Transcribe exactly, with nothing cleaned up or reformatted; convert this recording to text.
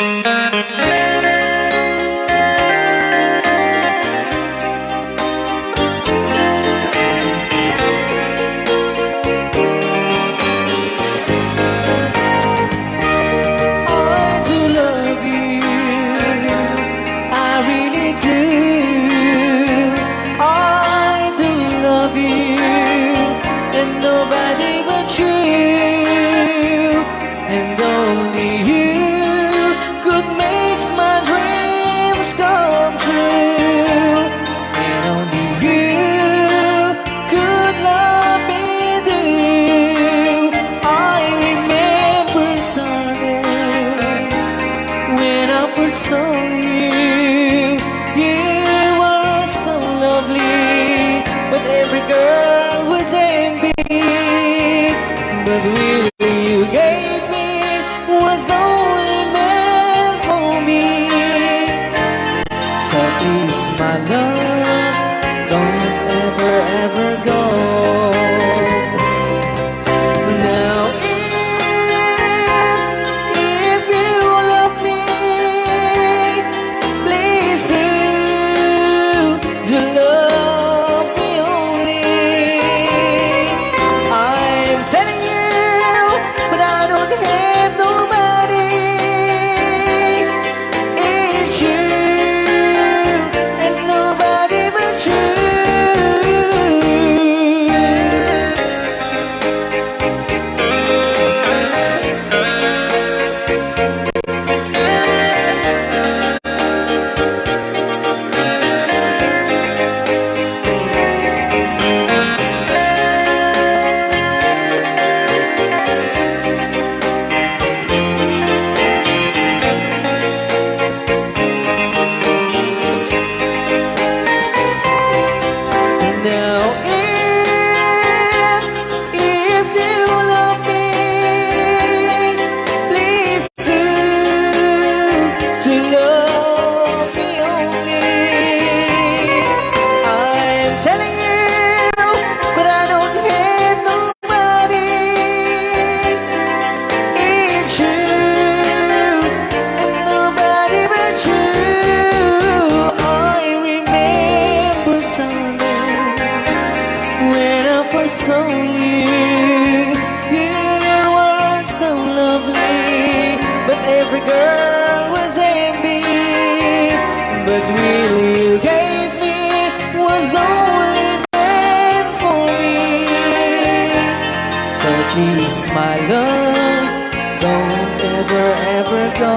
I do love you, I really do. I do love you, and nobody but you, and only you could make my dreams come true, and only you could love me do. I remember, darling, when I first saw you, you were so lovely, but every girl would envy. But the will you gave me was only meant for me. So please, my love, don't ever, ever go. Now, if, if you love me, please do, do love me only. I'm telling you, but I don't have nobody. It's you and nobody but you. Now, if, if you love me, please do, do love me only. I'm telling you, but I don't have nobody. It's you and nobody but you. I remember, darling, when I first saw you, you were so lovely, but every girl was envy. But the will you gave me was only meant for me. So please, my love, don't ever, ever go.